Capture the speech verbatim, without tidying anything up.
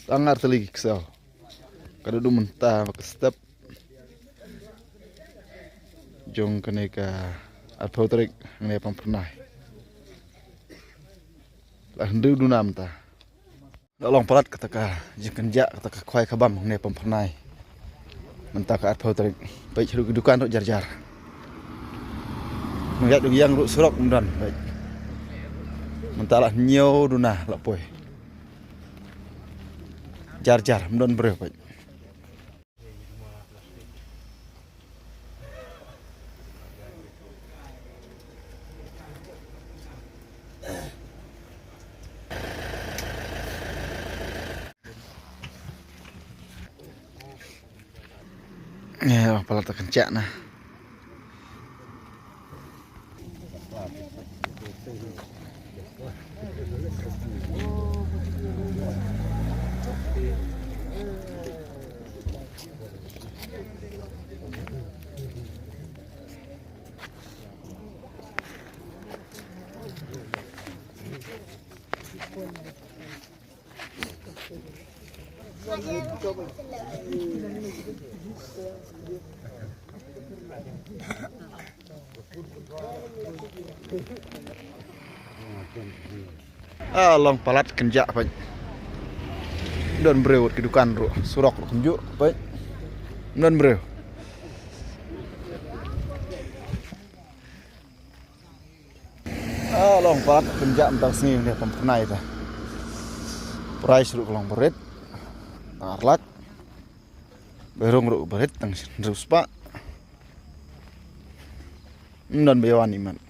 Tang artylli ki ksew. Ka dum mynta ka step jong kane ka arphew tarik hangne Pamphyrnai. La hynriew duna mynta. La long palat kata ka jingkynjah, kata ka khwai ka bam hangne Pamphyrnai. Mynta ka arphew tarik. Peit ruh ki dukan ruh jar jar. Nang ïaid u ïeng ruh surok ym don, peit. Mynta la hynñiew duna la poi. Jar jar ym don briew, peit. Ïa, palat ka kynjah na. Ah, long palat kynjah, peit. Don briew wat ki dukan ruh, surok ruh kumjuh, peit. Don briew. Ah, long palat kynjah mynta ka sngi ne Pamphyrnai ta. Price ruh ka long barit. Ar lak. Berung ruh barit tang hynriew spah. Ym don ba ïa wan imat.